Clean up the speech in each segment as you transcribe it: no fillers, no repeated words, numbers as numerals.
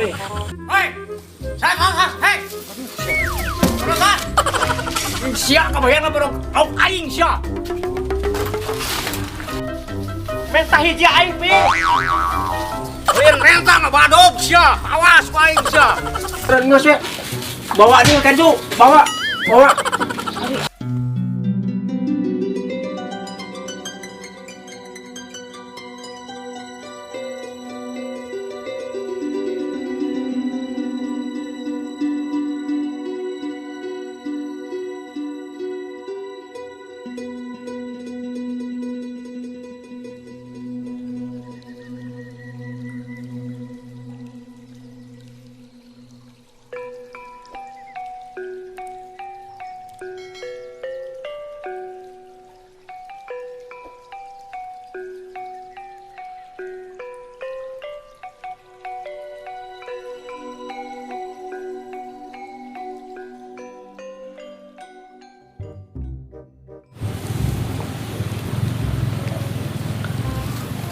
Hei. Hei. Saya hei. Terus. Sia kabayang baru lauk aing sia. Mentah hiji aing pi. Lain rentang ngabadog sia. Awas ku aing sia. Geus we. Bawa dia Kenzu, bawa. Bawa.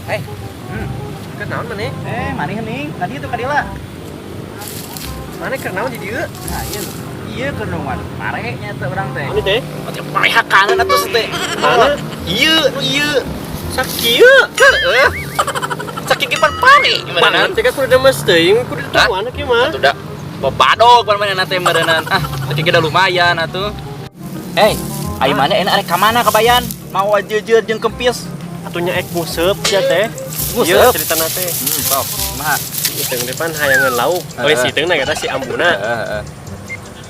Eh, Keur naon maneh? Eh, mana hening? Tadi itu kadila. Maneh keur naon di dieu? Nah, iya. Iya keur nungguan pare nya teh urang teh. Ini teh. Pare hakanan atuh teh. Mana? Iya, nu ieu. Sakieu. Heeh. Sakieu pan pare Mana teh kan kudu demes teuing, kudu ditahuan kieu mah. Atuh da babadog pan manehna teh meureunnan. Ah, teh udah lumayan atuh. Eh, ai mana enak arek ka mana kabayan? Mau jeujeur jeung kempis. Atuh nya ek nguseup sia teh. Nguseup? Ieu ceritana teh. Sok. Kumaha? Iteung depan hayangeun lauk. Oleh si Iteung na eta si Ambuna. Heeh.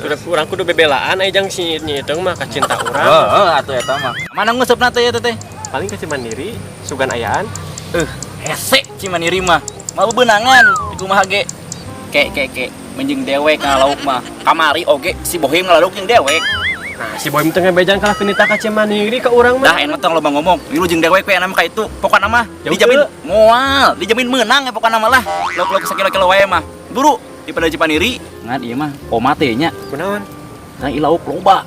Kudu urang kudu bebelaan aya jang si Iteung mah ka cinta urang. Heeh, atuh eta mah. Mana nguseupna teh eta teh? Paling ke Cimandiri, sugan ayaan. Hese Cimandiri mah. Mau bebenangan di kumaha ge. Ke ke ke menjing dewek ngalauk mah. Kamari oge si Bohim ngalauk jeung dewek. Nah, si Bohim teh ngebejan kalah kenita ka Cimandiri ka urang mah. Dah enak tong loba ngomong. Milu jeung dewek we mah ka itu. Pokona mah dijamin moal, dijamin menang ya pokona mah lah. Lauk-lauk sakilo-kilo wae mah. Buru daripada Cimandiri. Ngan ieu mah koma teh nya. Kunaon? Karena lauk loba.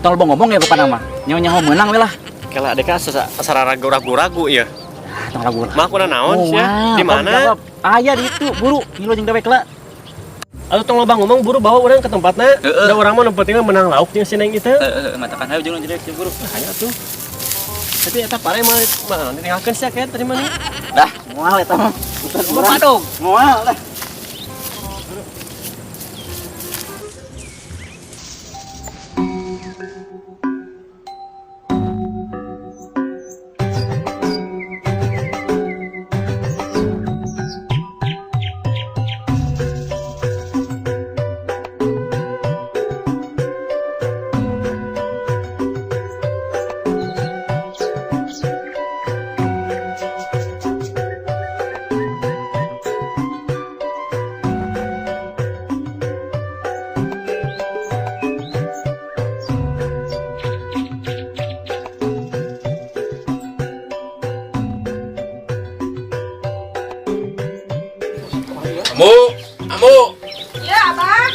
Tong loba ngomong ya pokona mah. Nyaho-nyaho menang we lah. Kela deka asa ragu-ragu ieu. Ah, tong ragu. Mah kuna naon sia? Di mana? Aya di itu, buru. Ngilu jeung dewek lah. Atuh tong loba ngomong buru bawa urang ke tempatna. Heeh. Da urang mah nu penting mah menang lauk jeung si Neng itu. Heeh, matakan hayu jeung dewek jeung buru. Hayu atuh. Tapi eta pare mah mah ditinggalkeun sia kayak tadi mah nih. Dah, moal eta mah. Moal. Moal dah. Amu, amu. Ya, Abah.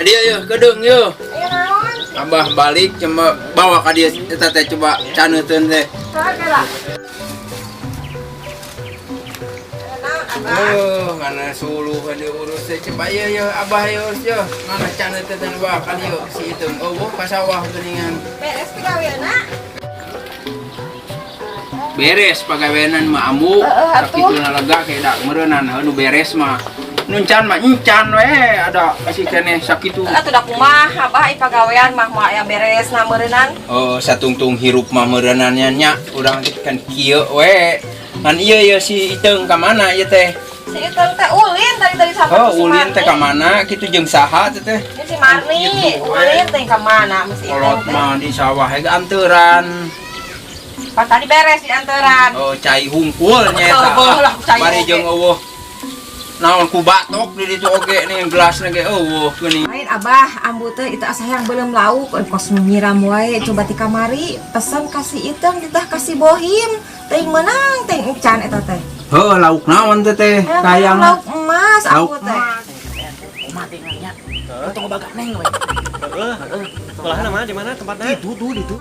Dia ya, kedeung ye. Ayo naon? Abah balik coba bawa ka dia eta teh coba caneuteun teh. Saha lah. Abah. Oh, ngana suluh ka dieu urus teh coba ieu ye abah ye urus ye. Ngana caneuteun teh bawa ka dieu si Iteung eueuh ka sawah geuningan. Beres pagaweanna? Beres pagaweanan mah ambu. Heeh, atuh. Sakitu lega ke da meureunan heuh nu beres mah. Nuncan mah encan we ada kasih keneh sakitu. Atuh da kumaha Abah ai pagawean mah moal aya beresna meureunnan. Oh, satungtung hirup mah meureunannya nya urang teh kan kieu we. Kan ieu ye si Iteung ka mana ieu teh? Si Iteung teh ulin tadi sampai Oh, ulin teh ka mana kitu jeung saha teh teh? Ini si Marni, ulin teh ka mana mesti Iteung Kolot teh. mah di sawah ge anturan. Pan tadi beres di anteran. Oh, cai hungkul nya eta. Oh, lah, cai Bari oge. jeung eueuh. Naon ku batok di ditu oge nih gelasna ge eueuh geuning. Lain Abah, ambu teh itu asa yang belum lauk, kos nyiram wae coba ti kamari, pesan kasih Iteung ditah kasih Bohim, teuing meunang teuing encan eta teh. Heuh, lauk naon teh teh? Kayang lauk emas Lauk ambu teh. Kumaha teh nya? Tong baga neng we. Heeh. Sekolahna mah di mana tempatna? Itu tuh, itu.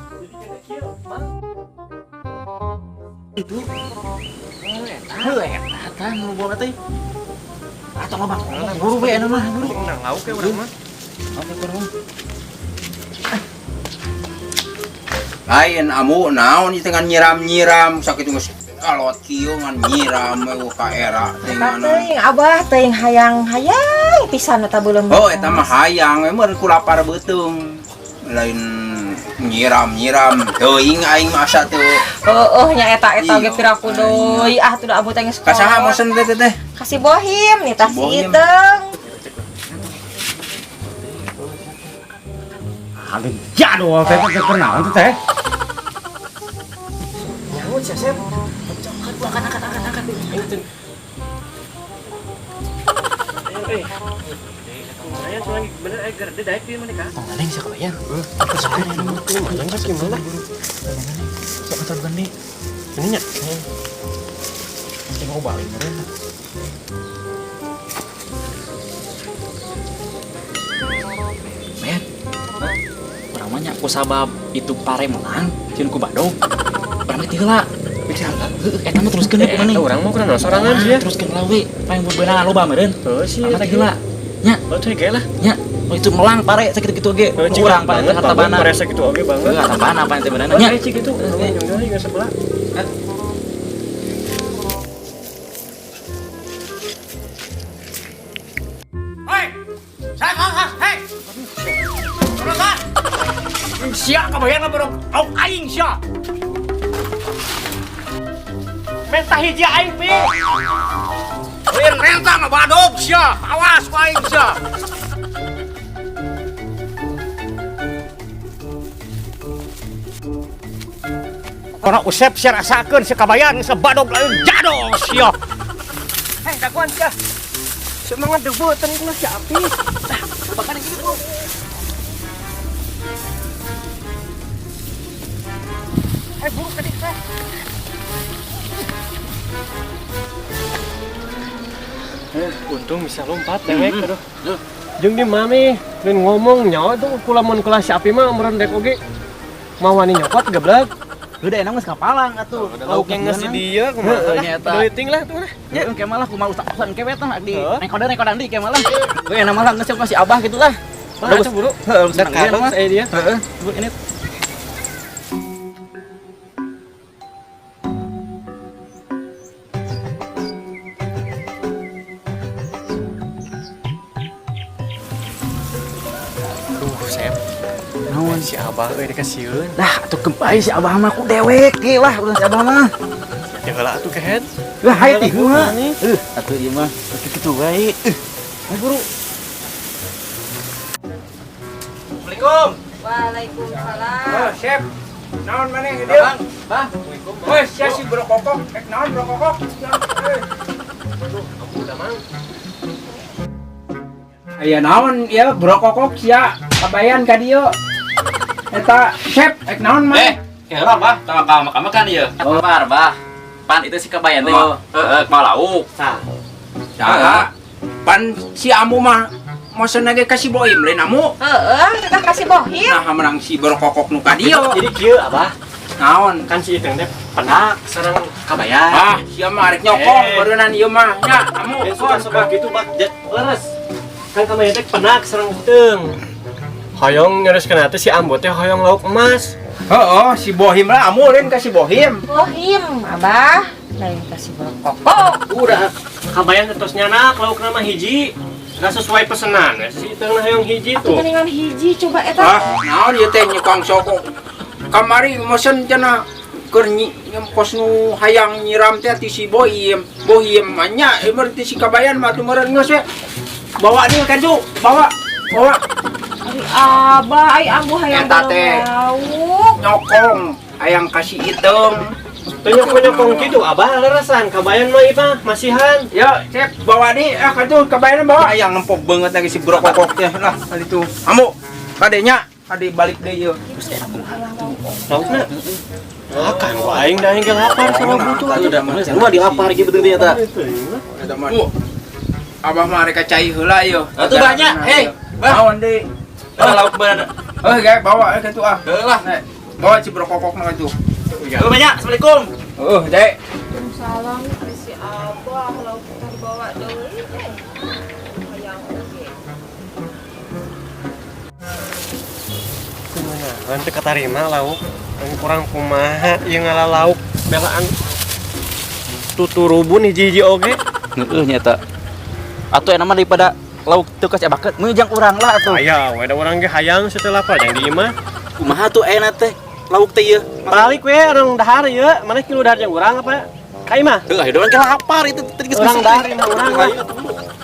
Itu. Heuh, eta tah nu boga teh. Atau loba. Buru we anu mah, buru. Menang lauk ya urang mah. Lain amu naon ieu teh ngan nyiram-nyiram sakitu geus alot kieu ngan nyiram we ka era teh Eta ngan. teuing abah teuing hayang-hayang pisan eta beuleum. Oh eta mah hayang we meureun ku lapar beuteung. Lain nyiram-nyiram teuing aing mah asa teu. Heueuh nya eta eta ge Iya, piraku deui ah tuh da abu teh geus Ka saha mesen teh teh? Kasih bohim nih tah si Bohim. Iteung. Aduh, jadwal teh teh kenaon tuh teh? Nyaut sia Sep. Angkat angkat angkat angkat. Aing teu. Ayo eh. Lumayan tuh lagi bener eh gerde daek di mana kah? Neng sia kabayan. Lumayan kan gimana? Sok atuh gede. Ini nya. Mesti mau balik meureun. Men, urang mah nya ku sabab itu pare melang, jeung ku badog. Urang mah teu heula. Heueuh, eta mah teruskeun we ku maneh. Eta urang mah kurang sorangan sih ya. Teruskeun lah we, paling bebenangan loba meureun. Heuh sih. Urang mah teh heula. Nya, Oh tuh ge lah. nya. Oh itu melang pare sakitu-kitu ge. Heuh, cik, Urang pare banget, harta banget, bana. Pare sakitu oge banget. Heuh, harta bana paling teh beunana Nya nya. cik itu. Urang nyungga sebelah. Hei! Saya hei! Terusan! Sia kabayan mah borok lauk aing sia. Mentah hiji aing pi. Lain renta ngabadog sia. Awas ku aing sia. Karena Usep sia rasakeun si kabayan geus badog lain jadog sia. Hei, daguan sia. Semangat debu teuing mah si api. Bahkan gini, Bu. Eh, buru kedik teh. Untung bisa lompat dewek aduh. Jeung di mami lain ngomong nyawa tuh kulamun kula si api mah meureun dek oge. Mau wani nyokot geblek. Udah enak geus kapalang atuh. Lauk yang ngasih dia kumaha Heuh, nya eta. Duiting lah tuh lah. Ya, engke malah kumaha ustaz engke we tah di Heuh. rekodan di engke malah. Heuh, enak malah geus masih abah gitu lah. Wah, atuh buru. Heuh, Udah senang dia kalem mah. saya dia. Heeh, bu ini Duh, Sep. naon? Si abah euy dikasieun. Lah, atuh kempai si abah mah ku dewek ge lah ulah si abah mah. Ya heula atuh kehed. Lah hae teh mah. Nih. Atuh ieu mah kitu wae. Ayo buru. Assalamualaikum. Waalaikumsalam. Oh, Sep. Naon maneh dieu? Bang, Bang. Wes sia si brokokok, ek naon brokokok? Udah mang. Aya naon ieu brokokok sia kabayan ka dieu. Eta Sep, ek naon mah? Eh, heula bah, tama kama kan ieu. Kabar, bah. Pan itu si kabayan teh. Heeh, kumaha lauk. Tah. Saha? Pan si amu mah mesen ge ka si Boim lain amu. Heeh, kita kasih bohim. Nah, menang si brokokok nu ka dieu. Jadi kieu abah, Naon? kan si Iteng teh penak sareng kabayan. Ah, sia mah arek nyokong Eh. beureunnan ieu mah. Nya, amu. Dia suka-suka gitu, Pak. Leres. Kan kabayan teh penak sareng Iteng. Hoyong nyereskeun teh si Ambo teh hoyong lauk emas. Heeh, si Bohim lah amu lain ka si Bohim. Bohim, abah. Lain kasih berkokok. Udah kabayan teh tos nyanak lauk nama hiji. Nggak sesuai pesenan. Si Iteng hoyong hiji Atuh tuh. mendingan hiji coba eta. Ah, naon ieu teh nyekong sokok. Kamari mesen cenah keur kos nu hayang nyiram teh ti si Bohim. Bohim mah nya ieu mah ti si Kabayan mah atuh meureun geus we. Bawa deui ka ditu, bawa. Bawa Ari abah, ai ambu hayang Eta teh. lauk. nyokong hayang kasih iteung. Tuh nyokong-nyokong gitu, abah leresan. Kabayan mah ieu mah masihan. Ya, cek bawa deui ah ka ditu Kabayan bawa hayang nempok banget lagi si brokokok teh lah kali itu. Amu kadenya kade balik deui ieu. Terus enak kumaha tuh. Laukna. Ah, kan gua aing da aing ge lapar sama butuh. Atuh da mah sarua dilapar ge betul teh eta. Eta mah. Abah mah rek cai heula ieu. Atuh banyak, hei. Bah. Naon deui? Ah, lauk bener. Eh, ge bawa ka ditu ah. Heuh lah. Nek, bawa si brokokok na itu. Heuh banyak. Assalamualaikum. Heeh, Dek. Salam si abah lauk teh. Dibawa deui eh. Hayang oge. Kumaha teu katarima lauk. Yang kurang kumaha ieu ngala lauk belaan tuturubun hiji-hiji oge. Heeh nya eta. Atuh enak mah daripada lauk teu kasih abakeun, meujang jang urang lah atuh. Aya we da urang ge hayang setelah lapar jang di imah. Kumaha tuh enak teh lauk teh ieu? Balik we urang dahar ieu, mana kilu dahar jeung urang apa? Ka imah. Heuh, ayo urang ke lapar itu tadi geus Urang bisi. dahar imah urang lah. Ayo, atuh.